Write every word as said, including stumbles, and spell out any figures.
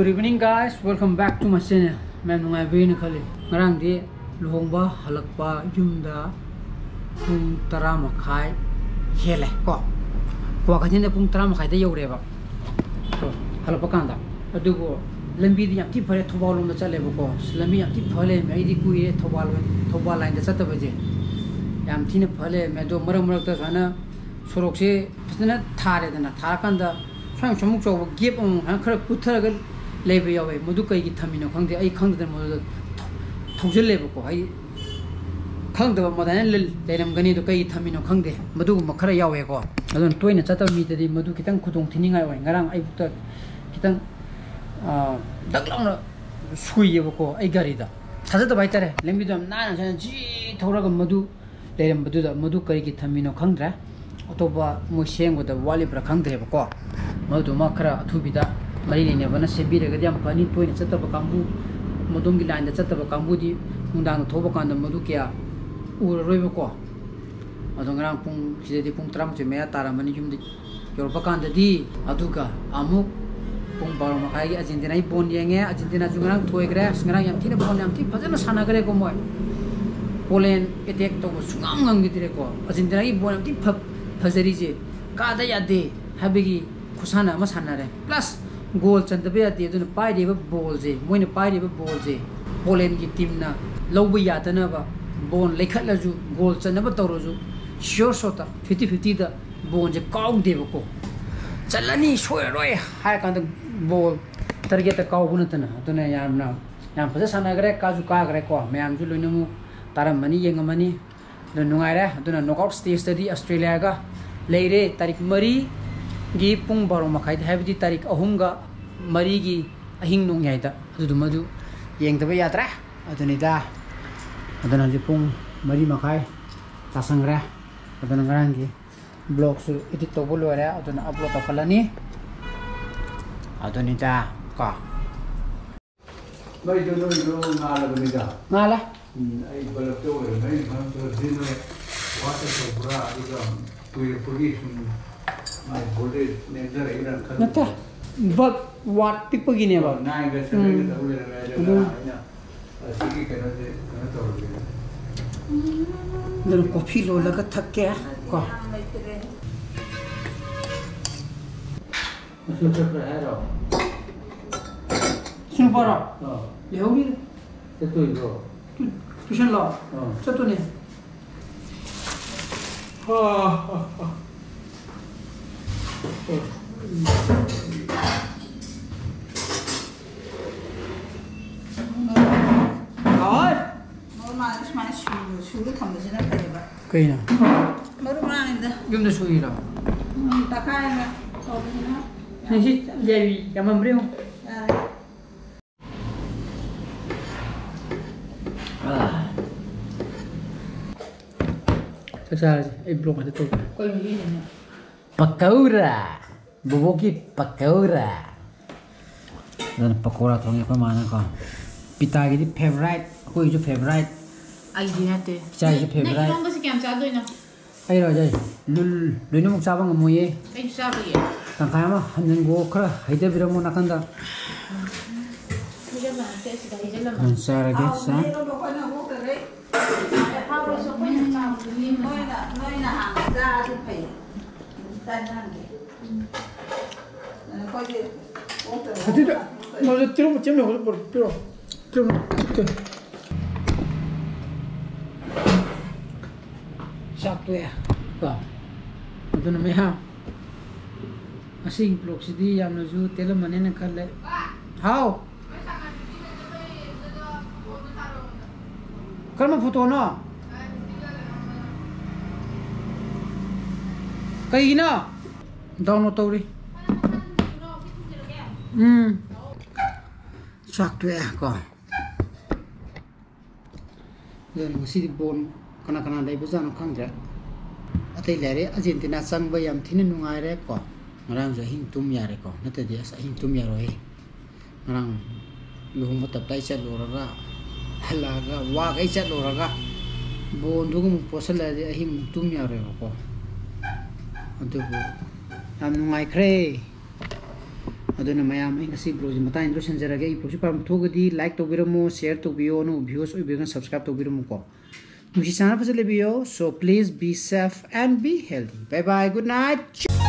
Good evening, guys, welcome back to my channel. ꯃꯌꯥꯝ ꯅꯨꯡꯉꯥꯏꯕꯤꯅ ꯈꯜꯂꯤ꯫ ꯉꯔꯥꯡꯗꯤ ꯂꯨꯍꯣꯡꯕ ꯍꯜꯂꯛꯄ ꯌꯨꯝꯗ ꯄꯨꯡ ꯇꯔꯥ ꯃꯈꯥꯏ ꯍꯦꯜꯂꯦ ꯀꯣ꯫ ꯀ꯭ꯋꯥꯀꯩꯊꯦꯜꯗ ꯄꯨꯡ ꯇꯔꯥ ꯃꯈꯥꯏꯗ ꯌꯧꯔꯦꯕ꯫ ꯀꯣ, ꯍꯜꯂꯛꯄ ꯀꯥꯟꯗ꯫ ꯑꯗꯨꯕꯨ ꯂꯝꯕꯤꯗꯤ ꯌꯥꯝ ꯊꯤ ꯐꯔꯦ, ꯊꯧꯕꯥꯜ ꯂꯣꯝꯗ ꯆꯠꯂꯦꯕꯀꯣ꯫ ꯑꯁ, ꯂꯝꯕꯤ ꯌꯥꯝ ꯊꯤ ꯐ ꯂꯩꯔꯝꯃꯦ꯫ ꯑꯩꯗꯤ ꯀꯨꯏꯔꯦ ꯊꯧꯕꯥꯜ ꯑꯣꯏ-, ꯊꯧꯕꯥꯜ ꯂꯥꯏꯟꯗ ꯆꯠꯇꯕꯁꯦ ꯌꯥꯝ ꯊꯤꯅ ꯐ ꯂꯩꯔꯝꯃꯦ꯫ ꯑꯗꯣ ꯃꯔꯛ ꯃꯔꯛꯇ ꯁꯨꯃꯥꯏꯅ ꯁꯣꯔꯣꯛꯁꯦ ꯐꯖꯅ ꯊꯥꯔꯦꯗꯅ, ꯊꯥꯔꯀꯥꯟꯗ ꯁ꯭ꯋꯥꯏ ꯁꯨꯃꯨꯛ ꯆꯥꯎꯕ gap ꯑꯃꯃꯨꯛ ꯁꯨꯃꯥꯏꯅ ꯈꯔ ꯀꯨꯠꯊꯔꯒ ꯂꯩꯕ ꯌꯥꯎꯋꯦ꯫ ꯃꯗꯨ ꯀꯩꯒꯤ ꯊꯝꯃꯤꯅꯣ ꯈꯪꯗꯦ, ꯑꯩ ꯈꯪꯗꯗꯅ ꯃꯗꯨꯗ ꯊꯧ-, ꯊꯧꯖꯤꯜꯂꯦꯕꯀꯣ꯫ ꯑꯩ ꯈꯪꯗꯕ ꯃꯗꯥꯏꯅ ꯂꯩ-, ꯂꯩꯔꯝꯒꯅꯤ, ꯑꯗꯣ ꯀꯩꯒꯤ ꯊꯝꯃꯤꯅꯣ ꯈꯪꯗꯦ꯫ ꯃꯗꯨꯒꯨꯝꯕ ꯈꯔ ꯌꯥꯎꯋꯦꯀꯣ꯫ ꯑꯗꯨꯅ ꯇꯣꯏꯅ ꯆꯠꯇꯕ ꯃꯤꯗꯗꯤ ꯃꯗꯨ ꯈꯤꯇꯪ ꯈꯨꯗꯣꯡ ꯊꯤꯅꯤꯡꯉꯥꯏ ꯑꯣꯏ꯫ ꯉꯔꯥꯡ ꯑꯌꯨꯛꯇ ꯈꯤꯇꯪ, ꯑ, ꯗꯛ ꯂꯥꯎꯅ ꯁꯨꯏꯌꯦꯕꯀꯣ ꯑꯩ ꯒꯥꯔꯤꯗ꯫ ꯊꯥꯖꯗꯕ ꯍꯥꯏꯇꯥꯔꯦ꯫ ꯂꯝꯕꯤꯗꯣ ꯌꯥꯝ ꯅꯥꯟꯅ ꯁꯨꯃꯥꯏꯅ ꯖꯤ ꯊꯧꯔꯒ ꯃꯗꯨ ꯂꯩꯔꯝꯕꯗꯨꯗ ꯃꯗꯨ ꯀꯔꯤꯒꯤ ꯊꯝꯃꯤꯅꯣ ꯈꯪꯗ꯭ꯔꯦ꯫ ꯑꯇꯣꯞꯄ ꯃꯣꯏ ꯁꯦꯝꯒꯗꯕ ꯋꯥꯠꯂꯤꯕ꯭ꯔꯥ ꯈꯪꯗ꯭ꯔꯦꯕꯀꯣ꯫ ꯃꯗꯨꯃ ꯈꯔ ꯑꯊꯨꯕꯤꯗ ꯃꯔꯤ ꯂꯩꯅꯕꯅ ꯁꯦꯝꯕꯤꯔꯒꯗꯤ ꯌꯥꯝ ꯐꯅꯤ꯫ ꯇꯣꯏꯅ ꯆꯠꯇꯕ ꯀꯥꯡꯕꯨ, ꯃꯗꯣꯝꯒꯤ ꯂꯥꯏꯟꯗ ꯆꯠꯇꯕ ꯀꯥꯡꯕꯨꯗꯤ ꯅꯨꯡꯗꯥꯡꯗ ꯊꯧꯕ ꯀꯥꯟꯗ ꯃꯗꯨ ꯀꯌꯥ ꯎꯔꯔꯣꯏꯕꯀꯣ꯫ ꯑꯗꯣ ꯉꯔꯥꯡ ꯄꯨꯡ ꯁꯤꯗꯗꯤ ꯄꯨꯡ ꯇꯔꯥꯃꯥꯊꯣꯏ ꯃꯌꯥ ꯇꯥꯔꯝꯃꯅꯤ ꯌꯨꯝꯗ ꯌꯧꯔꯛꯄ ꯀꯥꯟꯗꯗꯤ꯫ ꯑꯗꯨꯒ ꯑꯃꯨꯛ ꯄꯨꯡ ꯕꯥꯔꯣ ꯃꯈꯥꯏꯒꯤ ꯑꯥꯔꯖꯦꯟꯇꯤꯅꯥꯒꯤ ꯕꯣꯜ ꯌꯦꯡꯉꯦ꯫ ꯑꯥꯔꯖꯦꯟꯇꯤꯅꯥꯁꯨ ꯉꯔꯥꯡ ꯊꯣꯏꯈ꯭ꯔꯦ꯫ ꯑꯁ, ꯉꯔꯥꯡ ꯌꯥꯝ ꯊꯤꯅ ꯕꯣꯜ ꯌꯥꯝ ꯊꯤ ꯐꯖꯅ ꯁꯥꯟꯅꯈ꯭ꯔꯦꯀꯣ ꯃꯣꯏ꯫ ꯄꯣꯂꯦꯟ ꯑꯦꯇꯦꯛ ꯇꯧꯕ ꯁꯨꯡꯉꯝ ꯉꯝꯈꯤꯗ꯭ꯔꯦꯀꯣ꯫ ꯑꯥꯔꯖꯦꯟꯇꯤꯅꯥꯒꯤ ꯕꯣꯜ ꯌꯥꯝ ꯊꯤ ꯐ-, ꯐꯖꯔꯤꯁꯦ ꯀꯥꯗ ꯌꯥꯗꯦ ꯍꯥꯏꯕꯒꯤ ꯈꯨꯁꯥꯟꯅ ꯑꯃ ꯁꯥꯟꯅꯔꯦ꯫ ꯄ꯭ꯂꯁ ꯒꯣꯜ ꯆꯟꯗꯕ ꯌꯥꯗꯦ꯫ ꯑꯗꯨꯅ ꯄꯥꯏꯔꯤꯕ ꯕꯣꯜꯁꯦ, ꯃꯣꯏꯅ ꯄꯥꯏꯔꯤꯕ ꯕꯣꯜꯁꯦ ꯄꯣꯂꯦꯟꯒꯤ ꯇꯤꯝꯅ ꯂꯧꯕ ꯌꯥꯗꯅꯕ, ꯕꯣꯜ ꯂꯩꯈꯠꯂꯁꯨ, ꯒꯣꯜ ꯆꯟꯅꯕ ꯇꯧꯔꯁꯨ, ꯁꯤꯌꯣꯔ ꯁꯣꯠꯇ, ꯐꯤꯐꯇꯤ ꯐꯤꯐꯇꯤꯗ ꯕꯣꯜꯁꯦ ꯀꯥꯎꯗꯦꯕꯀꯣ꯫ "ꯆꯜꯂꯅꯤ, ꯁꯣꯏꯔꯔꯣꯏ" ꯍꯥꯏꯔ ꯀꯥꯟꯗ ꯕꯣꯜ ꯇꯥꯔꯒꯦꯠꯇ ꯀꯥꯎꯕ ꯅꯠꯇꯅ꯫ ꯑꯗꯨꯅ ꯌꯥꯝꯅ, ꯌꯥꯝ ꯐꯖ ꯁꯥꯟꯅꯈ꯭ꯔꯦ, ꯀꯥꯁꯨ ꯀꯥꯈ꯭ꯔꯦꯀꯣ꯫ ꯃꯌꯥꯝꯁꯨ ꯂꯣꯏꯅꯃꯛ ꯇꯥꯔꯝꯃꯅꯤ, ꯌꯦꯡꯉꯝꯃꯅꯤ꯫ ꯑꯗꯨ ꯅꯨꯡꯉꯥꯏꯔꯦ꯫ ꯑꯗꯨꯅ ꯅꯣꯛꯑꯥꯎꯠ ꯁ꯭ꯇꯦꯖꯇꯗꯤ ꯑꯁꯇ꯭ꯔꯦꯂꯤꯌꯥꯒ ꯂꯩꯔꯦ, ꯇꯥꯔꯤꯛ ꯃꯔꯤꯒꯤ ꯄꯨꯡ ꯕꯥꯔꯣ ꯃꯈꯥꯏꯗ, ꯍꯥꯏꯕꯗꯤ ꯇꯥꯔꯤꯛ ꯑꯍꯨꯝꯒ ꯃꯔꯤꯒꯤ ꯑꯍꯤꯡ ꯅꯣꯡꯌꯥꯏꯗ꯫ ꯑꯗꯨꯗꯨꯃꯗꯨ ꯌꯦꯡꯗꯕ ꯌꯥꯗ꯭ꯔꯦ꯫ ꯑꯗꯨꯅꯤꯗ꯫ ꯑꯗꯨꯅ ꯍꯧꯖꯤꯛ ꯄꯨꯡ ꯃꯔꯤ ꯃꯈꯥꯏ ꯇꯥꯁꯟꯈ꯭ꯔꯦ꯫ ꯑꯗꯨꯅ ꯉꯔꯥꯡꯒꯤ ꯕ꯭ꯂꯣꯒꯁꯨ ꯏꯗꯤꯠ ꯇꯧꯕ ꯂꯣꯏꯔꯦ꯫ ꯑꯗꯨꯅ ꯑꯞꯂꯣꯗ ꯇꯧꯈꯠꯂꯅꯤ꯫ ꯑꯗꯨꯅꯤꯗ ꯀꯣ꯫ ꯃꯩꯗꯣ ꯅꯣꯏꯗꯣ ꯉꯥꯜꯂꯕꯅꯤꯗ꯫ ꯉꯥꯜꯂꯦ꯫ ꯎꯝ, ꯑꯩ ꯕꯂꯞꯇ ꯑꯣꯏꯔꯝꯃꯦ꯫ ꯑꯩꯅ ꯈꯪꯗꯕꯗꯤ ꯅꯣꯏ ꯋꯥꯠꯇ ꯇꯧꯕ꯭ꯔꯥ? ꯑꯗꯨꯒ ꯀꯨꯏꯔꯛꯄꯒꯤ ꯁꯨꯝ ꯃꯥꯏ ꯚꯣꯜꯇꯦꯖ ꯅꯦꯝꯊꯔꯛꯏꯔꯥ ꯈꯜꯂꯨꯕ꯫ ꯅꯠꯇꯦ꯫ ꯕꯛ ꯋꯥꯠ ꯄꯤꯛꯄꯒꯤꯅꯦꯕ꯫ ꯅꯥꯏꯟꯒ ꯁꯚꯦꯟꯒ ꯎꯝ꯫ ꯇꯧ ꯂꯩꯔꯝꯃꯦ꯫ ꯑꯗꯨ ꯑꯗꯨ ꯉꯔꯥꯡ ꯑꯩꯅ, ꯑ, ꯁꯤꯒꯤ ꯀꯩꯅꯣꯁꯦ ꯀꯩꯅꯣ ꯇꯧꯔꯒꯦ꯫ ꯑꯗꯨꯅ ꯀꯣꯐꯤ ꯂꯣꯜꯂꯒ ꯊꯛꯀꯦ ꯀꯣ꯫ ꯃꯆꯨ ꯆꯠꯄ꯭ꯔꯥ ꯍꯥꯏꯔꯣ? ꯁꯤ ꯅꯨꯄꯥꯔꯣ? ꯑꯥ꯫ ꯂꯩꯍꯧꯔꯤꯗ꯫ ꯆꯠꯇꯣꯏꯕ꯭ꯔꯣ? ꯇꯨ-, ꯇꯨꯏꯁꯟꯂꯣ? ꯑꯥ꯫ ꯆꯠꯇꯣꯏꯅꯦ꯫ ꯍꯣꯏ꯫ ꯃꯔꯨ ꯃꯔꯥꯡꯁꯦ ꯁꯨꯃꯥꯏꯅ ꯁꯨꯔ, ꯁꯨꯔ ꯊꯝꯕꯁꯤꯅ ꯐꯩꯌꯦꯕ꯫ ꯀꯩꯅꯣ? ꯃꯔꯨ ꯃꯔꯥꯡꯅꯤꯗ꯫ ꯌꯨꯝꯗ ꯁꯨꯔꯤꯔꯣ? ꯎꯝ, ꯇꯛꯈꯥꯏꯔꯒ ꯇꯧꯕꯁꯤꯅ ꯉꯁꯤ ꯌꯥꯏꯕꯤ ꯌꯥꯝꯃꯝꯕ꯭ꯔꯥ ꯌꯦꯡꯉꯨ꯫ ꯌꯥꯔꯦ꯫ ꯆꯥꯛ ꯆꯥꯔꯁꯤ꯫ ꯑꯩ vlog ꯉꯥꯛꯇ ꯇꯧꯒꯦ꯫ ꯀꯩꯅꯣ ꯌꯦꯡꯉꯤꯅꯦ? ꯄꯀꯧꯔꯥ꯫ ꯕꯣꯕꯣꯛꯀꯤ ꯄꯀꯧꯔꯥ꯫ ꯑꯗꯨꯅ ꯄꯀꯧꯔꯥ ꯊꯣꯡꯉꯦ ꯑꯩꯈꯣꯏ ꯃꯥꯅꯀꯣ꯫ ꯄꯤꯇꯥꯒꯤꯗꯤ favourite, ꯑꯩꯈꯣꯏꯒꯤꯁꯨ favourite꯫ ꯑꯩꯗꯤ ꯅꯠꯇꯦ꯫ ꯏꯆꯥꯒꯤꯁꯨ ꯅꯪ, ꯅꯪ favourite꯫ ꯏꯔꯣꯝꯕꯁꯤ ꯀꯌꯥꯝ ꯆꯥꯗꯣꯏꯅꯣ? ꯑꯩꯔꯣ, ꯑꯩ ꯂꯨꯜ ꯂꯣꯏꯅꯃꯛ ꯆꯥꯕ ꯉꯝꯃꯣꯏꯌꯦ꯫ ꯑꯩꯁꯨ ꯆꯥꯕꯒꯤ꯫ ꯇꯪꯈꯥꯏ ꯑꯃ ꯍꯟꯖꯤꯟꯈꯣ, ꯈꯔ ꯍꯩꯊꯕꯤꯔꯝꯃꯣ ꯅꯥꯀꯟꯗ꯫ ꯍꯩꯖꯤꯜꯂꯣ, ꯅꯠꯇꯦ, ꯑꯁꯤꯗ ꯍꯩꯖꯤꯜꯂꯝꯃꯣ꯫ ꯎꯝ, ꯆꯥꯔꯒꯦ, ꯆꯥ꯫ ꯍꯥꯎꯕꯁꯨ ꯑꯩꯈꯣꯏꯅ ꯆꯥꯕꯗꯨ ꯂꯦꯝꯃ ꯅꯣꯏꯅ, ꯅꯣꯏꯅ ꯍꯥꯟꯅ ꯆꯥꯔꯗꯤ ꯐꯩ꯫ ꯆꯥꯅꯤꯡꯉꯦ꯫ ꯑꯩꯈꯣꯏꯗꯤ ꯑꯣꯛꯇꯕ ꯑꯗꯨꯗ, ꯑꯣꯛꯇꯕ꯫ ꯃꯗꯨ ꯇꯤꯜꯍꯧ ꯃꯆꯦꯠ ꯑꯃ ꯂꯧꯍꯧꯕ ꯄꯤꯔꯛꯑꯣ꯫ ꯇꯤꯜꯍꯧ ꯃꯆꯦꯠ꯫ ꯆꯥꯛ ꯇꯣꯛꯑꯦ ꯀꯣ꯫ ꯑꯗꯨꯅ ꯃꯌꯥꯝ, ꯉꯁꯤꯒꯤ vlogꯁꯤꯗꯤ ꯌꯥꯝꯅꯁꯨ ꯇꯦꯜꯂꯝꯃꯅꯦꯅ ꯈꯜꯂꯦ꯫ ꯍꯥꯎ꯫ ꯀꯔꯝꯕ photoꯅꯣ? ꯀꯩꯒꯤꯅꯣ? Download ꯇꯧꯔꯤ꯫ ꯎꯝ꯫ ꯆꯥꯛ ꯇꯣꯛꯑꯦ ꯀꯣ꯫ ꯑꯗꯨꯅ ꯉꯁꯤꯗꯤ ꯕꯣꯜ ꯀꯅꯥ ꯀꯅꯥ ꯂꯩꯕꯖꯥꯠꯅꯣ ꯈꯪꯗ꯭ꯔꯦ꯫ ꯑꯇꯩ ꯂꯩꯔꯦ, ꯑꯥꯔꯖꯦꯟꯇꯤꯅꯥ ꯆꯪꯕ ꯌꯥꯝ ꯊꯤꯅ ꯅꯨꯡꯉꯥꯏꯔꯦ ꯀꯣ꯫ ꯉꯔꯥꯡꯁꯨ ꯑꯍꯤꯡ ꯇꯨꯝ ꯌꯥꯔꯦ ꯀꯣ, ꯅꯠꯇ꯭ꯔꯗꯤ ꯑꯁ ꯑꯍꯤꯡ ꯇꯨꯝ ꯌꯥꯔꯣꯏꯍꯦ꯫ ꯉꯔꯥꯡ ꯂꯨꯍꯣꯡꯕ ꯇꯞꯇꯥꯏ ꯆꯠꯂꯨꯔꯒ, ꯍꯜꯂꯛꯑꯒ ꯋꯥꯈꯩ ꯆꯠꯂꯨꯔꯒ ꯕꯣꯜꯗꯨꯒ ꯑꯃꯨꯛ ꯄꯣꯠꯁꯤꯜꯂꯛꯑꯗꯤ ꯑꯍꯤꯡ ꯑꯃꯨꯛ ꯇꯨꯝ ꯌꯥꯔꯣꯏꯕꯀꯣ꯫ ꯑꯗꯨꯕꯨ ꯌꯥꯝ ꯅꯨꯡꯉꯥꯏꯈ꯭ꯔꯦ꯫ ꯑꯗꯨꯅ ꯃꯌꯥꯝ, ꯑꯩ ꯉꯁꯤ vlogꯁꯤ ꯃꯇꯥꯡ ꯂꯣꯏꯁꯤꯟꯖꯔꯒꯦ꯫ ꯑꯩ vlogꯁꯤ ꯄꯥꯝꯕ ꯊꯣꯛꯑꯒꯗꯤ like ꯇꯧꯕꯤꯔꯝꯃꯣ, share ꯇꯧꯕꯤꯌꯣ, ꯑꯅꯧꯕ viewers ꯑꯣꯏꯕꯤꯔꯒꯅ subscribe ꯇꯧꯕꯤꯔꯝꯃꯨꯀꯣ꯫ ꯅꯨꯡꯁꯤ ꯆꯥꯟꯅ ꯐꯖꯅ ꯂꯩꯕꯤꯌꯣ꯫ So please be safe and be healthy. Bye bye. Good night.